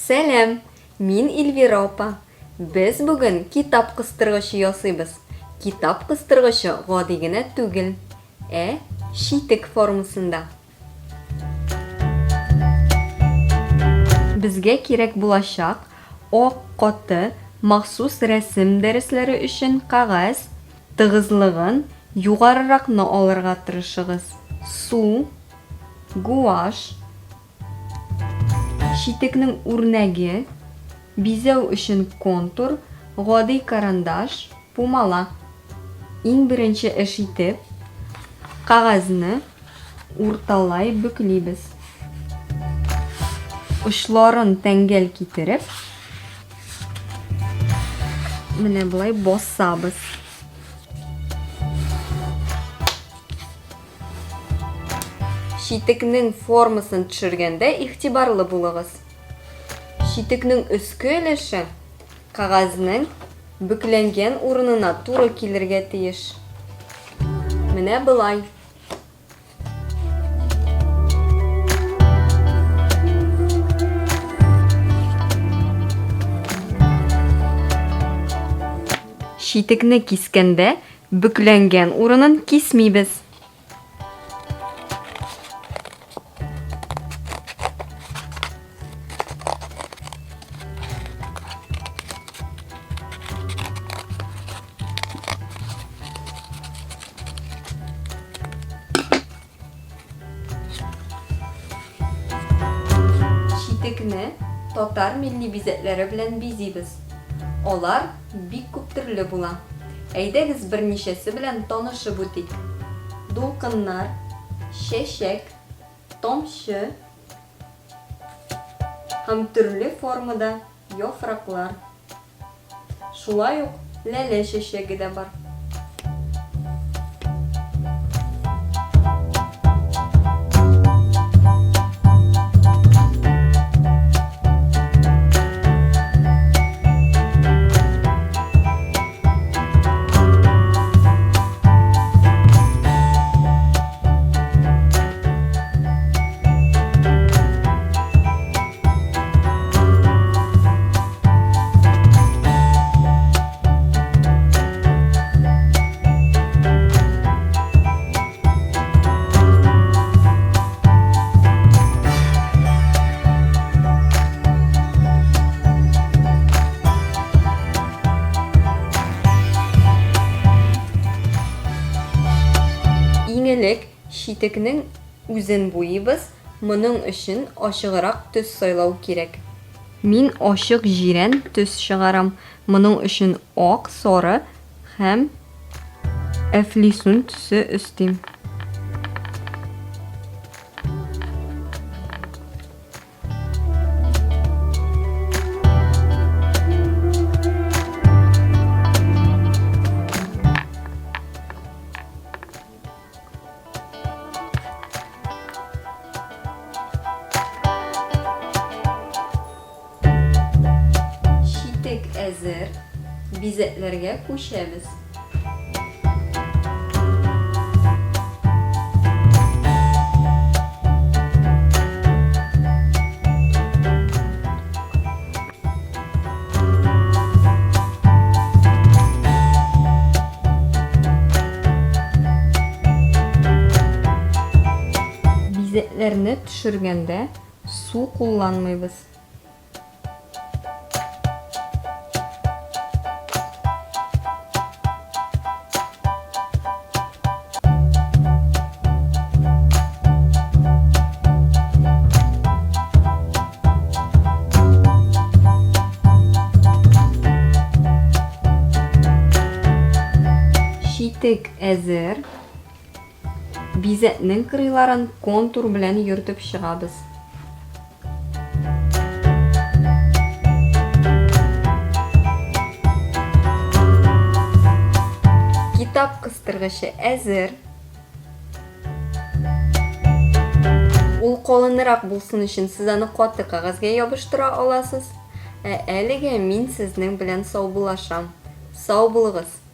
Сәлам! Мин Эльвира апа. Без бүген китап кыстыргычы ясыйбыз. Китап кыстыргычы гади генә түгел, ә читек формасында. Безгә кирәк булачак ак каты махсус рәсем дәресләре өчен кәгазь, тыгызлыгын югарыракны алырга тырышыгыз, су, гуашь, читекнең үрнәге, бизәү өчен контур, гади карандаш, пумала. Иң беренче эш итеп, кәгазьне урталай бөклибез. Очларын тәңгәл китереп, менә болай басабыз. Читекнең формасын төшергәндә игътибарлы булыгыз. Читекнең өске өлеше кәгазьнең бөкләнгән урынына туры килергә тиеш. Менә болай. Читекне кискәндә бөкләнгән урынын кисмибез. Читекне татар милли бизәкләре белән бизибез. Алар бик күп төрле була. Әйдәгез берничәсе белән танышып үтик. Дулкыннар, чәчәк, тамчы һәм төрле формада яфраклар. Шулай ук ләлә чәчәге дә бар. Иң элек читекнең үзен буйыйбыз, моның өчен ачыграк төс сайлау кирәк. Мин ачык җирән төс чыгарам, моның өчен ак, сары һәм әфлисун төсе өстим. Читек әзер, бизәкләргә күчәбез. Бизәкләрне төшергәндә су кулланмыйбыз. Читек әзер. Бизәкнең кырыйларын контур белән йөртеп чыгабыз. Китап кыстыргычы әзер. Ул калынрак булсын өчен сез аны каты кәгазьгә ябыштыра аласыз. Ә әлегә мин сезнең белән саубуллашам. Сау булыгыз!